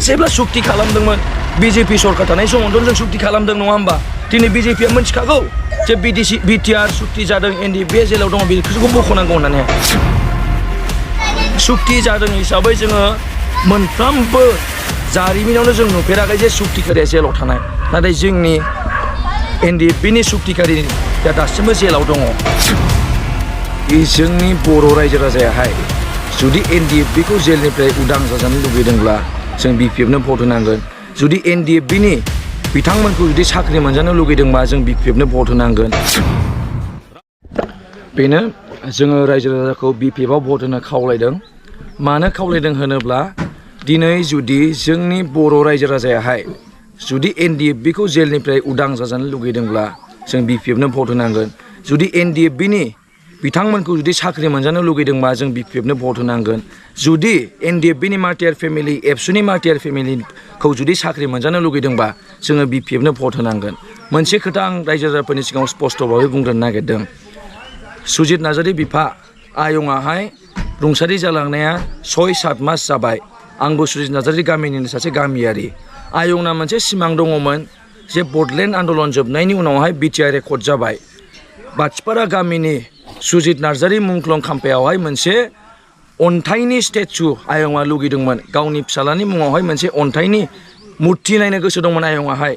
जेब्ला सुक्ति खालामदोंमोन बिजेपि सरकार थानाय समावथ' जों सुक्ति खालामदों नङा होमबा दिनै बिजेपिया मिथिखागौ जे बिटिआर सुक्ति जादों एनडिएफबि जेलाव दङ बेखौ बख'नांगौ होननानै सुक्ति जादों हिसाबै जोङो मोनफ्रोमबो जारिमिनावनो जों नुफेराखै जे सुक्तिकारिया जेलाव थानाय नाथाय जोंनि एनडिएफबिनि सुक्तिकारिया दासिमबो जेलाव दङ जोंनि बर' रायजो राजायाहाय जुदि एनडिएफबिखौ जेलनिफ्राय उदां जाजानो लुगैदोंब्ला जों बिपिएफनो भट होनांगोन जुदि एनडिएफबिनि बिथांमोनखौ जुदि साख्रि मोनजानो लुगैदोंबा जों बिपिएफनो भट होनांगोन बेनो जोङो रायजो राजाखौ बिपिएफआव भट होनो खावलायदों मानो खावलायदों होनोब्ला दिनै जुदि जोंनि बर' रायजो राजायाहाय जुदि एनडिएफबिखौ जेलनिफ्राय उदां जाजानो लुगैदोंब्ला जों बिपिएफनो भट होनांगोन जुदि एनडिएफबिनि बिथांमोनखौ जुदि साख्रि मोनजानो लुगैदोंबा जों बिपिएफनो भट होनांगोन जुदि एनडिएफबिनि मार्टियार फेमिलि एबसुनि मार्टियार फेमिलिखौ जुदि साख्रि मोनजानो लुगैदोंबा जोङो बिपिएफनो भट होनांगोन मोनसे खोथा आं रायजो राजाफोरनि सिगाङाव स्पष्टभाबै बुंग्रोनो नागिरदों सुजित नार्जारि बिफा आयंआहाय रुंसारि जालांनाया 6-7 मास जाबाय आंबो सुजित नार्जारि गामिनिनो सासे गामियारि आयंना मोनसे सिमां दङमोन जे बडलेण्ड आन्दलन जोबनायनि उनावहाय बिटिआर रेकर्ड जाबाय बाथिपारा गामिनि सुजित नार्जारि मुंख्लं खाम्फायावहाय मोनसे अन्थाइनि स्टेचु आयंआ लुगैदोंमोन गावनि फिसालानि मुङावहाय मोनसे अन्थाइनि मुर्ति नायनो गोसो दंमोन आयंआहाय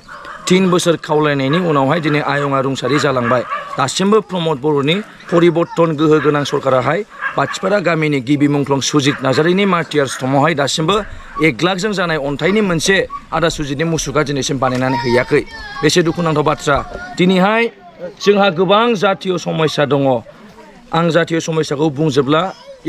3 बोसोर खावलायनायनि उनावहाय दिनै आयंआ रुंसारि जालांबाय दासिमबो प्रमद बर'नि परिबर्तन गोहो गोनां सरकाराहाय बाथिपारा गामिनि गिबि मुंख्लं सुजित नार्जारिनि मार्टियार स्तम्भआवहाय दासिमबो 1 लाखजों जानाय अन्थाइनि मोनसे आदा सुजितनि मुसुखा दिनैसिम बानायनानै हैयाखै बेसे दुखुनांथाव बाथ्रा दिनैहाय जोंहा गोबां जातीय समस्या दङ आं जातीय समस्याखौ बुंजोबला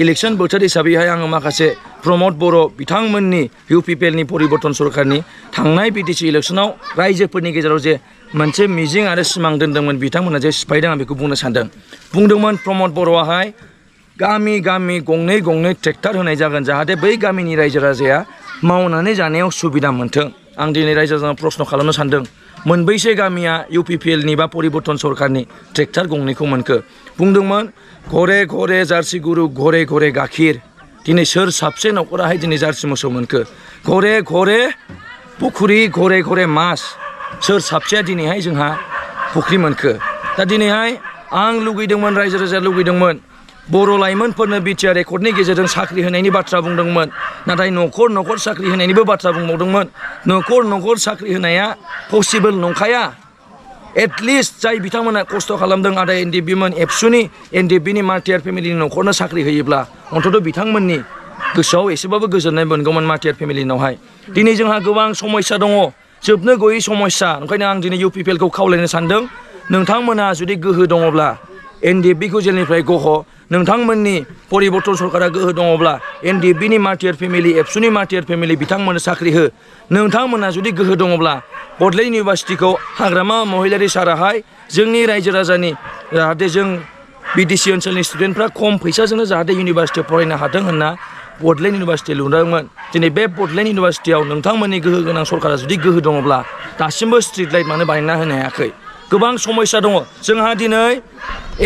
इलेक्शन बोथोर हिसाबैहाय आङो माखासे प्रमद बर' बिथांमोननि इउपिपिएलनि परिबर्तन सरकारनि थांनाय बिटिसि इलेक्शनाव रायजोफोरनि गेजेराव जे मोनसे मिजिं आरो सिमां दोनदोंमोन बिथांमोना जे सिफायदों आं बेखौ बुंनो सानदों बुंदोंमोन प्रमद बर'आहाय गामि गामि गंनै ट्रेक्टर होनाय जागोन जाहाथे बै गामिनि रायजो राजाया मावनानै जानायाव सुबिदा मोनथों आं दिनै रायजो राजानाव प्रश्न खालामनो सानदों मोनबैसे गामिया इउपिपिएलनि बा परिबर्तन सरकारनि ट्रेक्टर गंनैखौ मोनखो बुंदोंमोन घरे घरे जार्सि गुरु घरे घरे गाखिर दिनै सोर साबसे न'खराहाय दिनै जार्सि मोसौ मोनखो घरे घरे पुखुरि घरे घरे मास सोर साबसेया दिनैहाय जोंहा फुख्रि मोनखो दा दिनैहाय आं लुगैदोंमोन रायजो राजाया लुगैदोंमोन बर' लाइमोनफोरनो बिटिआर रेकर्डनि गेजेरजों साख्रि होनायनि बाथ्रा बुंदोंमोन नाथाय न'खर न'खर साख्रि होनायनिबो बाथ्रा बुंबावदोंमोन न'खर न'खर साख्रि होनाया पसिबोल नंखाया एटलिस्ट जाय बिथांमोना खस्थ' खालामदों आदा एनडिएफबिमोन एबसुनि एनडिएफबिनि मार्टियार फेमिलिनि न'खरनो साख्रि होयोब्ला अन्तत' बिथांमोननि गोसोआव एसेबाबो गोजोननाय मोनगौमोन मार्टियार फेमिलिनावहाय दिनै जोंहा गोबां समस्या दङ जोबनो गैयै समस्या ओंखायनो आं दिनै इउपिपिएलखौ खावलायनो सानदों नोंथांमोना जुदि गोहो दङब्ला एनडिएफबिखौ जेलनिफ्राय गह नोंथांमोननि परिबर्तन सरकारा गोहो दङब्ला एनडिएफबिनि मार्टियार फेमिलि एबसुनि मार्टियार फेमिलि बिथांमोननो साख्रि हो नोंथांमोना जुदि गोहो दङब्ला बडलेण्ड इउनिभार्सिटिखौ हाग्रामा महिलारि साराहाय जोंनि रायजो राजानि जाहाथे जों बिटिसि ओनसोलनि स्टुडेन्टफ्रा खम फैसाजोंनो जाहाथे इउनिभार्सिटियाव फरायनो हाथों होनना बडलेण्ड इउनिभार्सिटि लुदोंमोन दिनै बे बडलेण्ड इउनिभार्सिटियाव नोंथांमोननि गोहो गोनां सरकारा जुदि गोहो दङब्ला दासिमबो स्ट्रिट लाइट मानो बानायना होनो हायाखै गोबां समस्या दङ जोंहा दिनै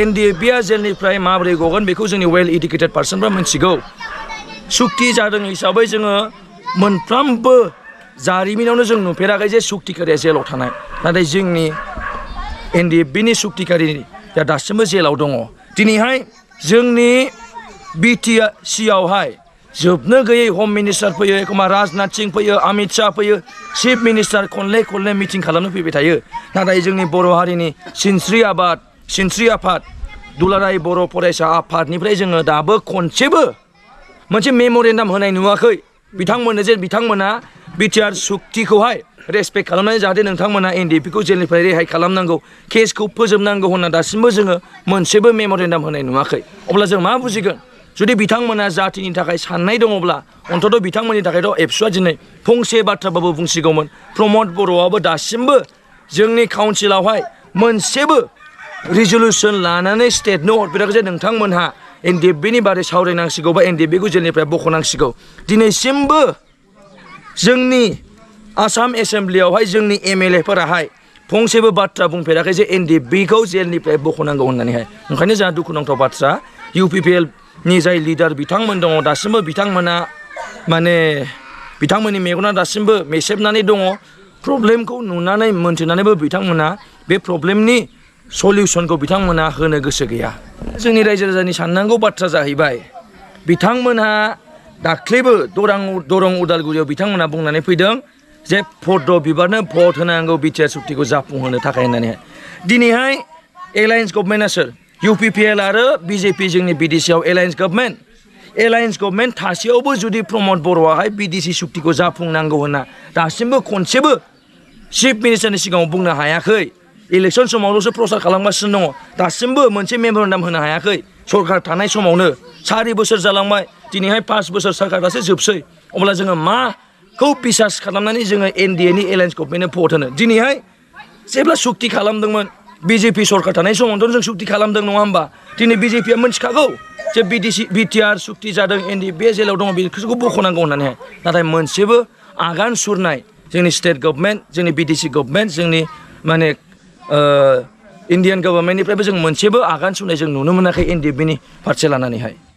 एनडिएफबिआ जेलनिफ्राय माबोरै गगोन बेखौ जोंनि वेल इडुकेटेड पार्सनफ्रा मिथिगौ सुक्ति जादों हिसाबै जोङो मोनफ्रोमबो जारिमिनावनो जों नुफेराखै जे सुक्तिकारिया जेलाव थानाय नाथाय जोंनि एनडिएफबिनि सुक्तिकारिया दासिमबो जेलाव दङ दिनैहाय जोंनि बिटिसिआवहाय जोबनो गैयै होम मिनिस्टार फैयो एखम्बा राजनाथ सिंह फैयो अमित शाह फैयो चिफ मिनिस्टार खनले मिटिं खालामनो फैबाय थायो नाथाय जोंनि बर' हारिनि सिनस्रि आफाद दुलाराय बर' फरायसा आफादनिफ्राय जोङो दाबो खनसेबो मोनसे मेम'रेन्डाम होनाय नुवाखै बिथांमोना बिटिआर सुक्तिखौहाय रेसपेक्ट खालामनानै जाहाथे नोंथांमोना एनडिएफबिखौ जेलनिफ्राय रेहाय खालामनांगौ केसखौ फोजोबनांगौ होनना दासिमबो जोङो मोनसेबो मेम'रेन्डाम होनाय नुवाखै अब्ला जों मा बुजिगोन जुदि बिथांमोना जातिनि थाखाय साननाय दङब्ला अन्तत' बिथांमोननि थाखायथ' एबसुआ दिनै फंसे बाथ्राबाबो बुंसिगौमोन प्रमद बर'आबो दासिमबो जोंनि काउन्सिलावहाय मोनसेबो रिजलिउसन लानानै स्टेटनो हरफेराखै जे नोंथांमोनहा एनडिएफबिनि बारै सावरायनांसिगौ बा एनडिएफबिखौ जेलनिफ्राय बख'नांसिगौ दिनैसिमबो जोंनि आसाम एसेम्ब्लियावहाय जोंनि एमएलएफोराहाय फंसेबो बाथ्रा बुंफेराखै जे एनडिएफबिखौ जेलनिफ्राय बख'नांगौ होननानैहाय ओंखायनो जोंहा दुखुनांथाव बाथ्रा इउपिपिएलनि जाय लिडार बिथांमोन दङ दासिमबो बिथांमोना माने बिथांमोननि मेगना दासिमबो मेसेबनानै दङ प्रब्लेमखौ नुनानै मोन्थिनानैबो बिथांमोना बे प्रब्लेमनि सलिउसनखौ बिथांमोना होनो गोसो गैया जोंनि रायजो राजानि साननांगौ बाथ्रा जाहैबाय बिथांमोनहा दाख्लैबो दरं उदालगुरियाव बिथांमोना बुंनानै फैदों जे भद्र बिबारनो भट होनांगौ बिटिआर सुक्तिखौ जाफुंहोनो थाखाय होननानैहाय दिनैहाय एलायन्स गभर्नमेन्टआ सोर UPPL आरो BJP जोंनि BDC आव एलायन्स गभर्नमेन्ट थासेयावबो जुदि प्रमद बर'आहाय BDC सुक्तिखौ जाफुंनांगौ होनना दासिमबो खनसेबो चिफ मिनिस्टारनि सिगाङाव बुंनो हायाखै इलेक्सन समावल'सो प्रसार खालामगासिनो दङ दासिमबो मोनसे मेम'रेन्डाम होनो हायाखै सरकार थानाय समावनो 4 बोसोर जालांबाय दिनैहाय 5 बोसोर सरकारासो जोबसै अब्ला जोङो माखौ बिसास खालामनानै जोङो NDA नि एलायन्स गभर्नमेन्टनो भट होनो दिनैहाय जेब्ला सुक्ति खालामदोंमोन BJP सरकार थानाय समावथ' जों सुक्ति खालामदों नङा होमबा दिनै BJPआ मिथिखागौ जे BTR सुक्ति जादों NDA बे जेलाव दङ बेखौ बख'नांगौ होननानैहाय नाथाय मोनसेबो आगान सुरनाय जोंनि स्टेट गभर्नमेन्ट जोंनि BDC गभर्नमेन्ट जोंनि माने इन्डियान गभर्नमेन्टनिफ्रायबो जों मोनसेबो आगान सुरनाय जों नुनो मोनाखै NDA नि फारसे लानानैहाय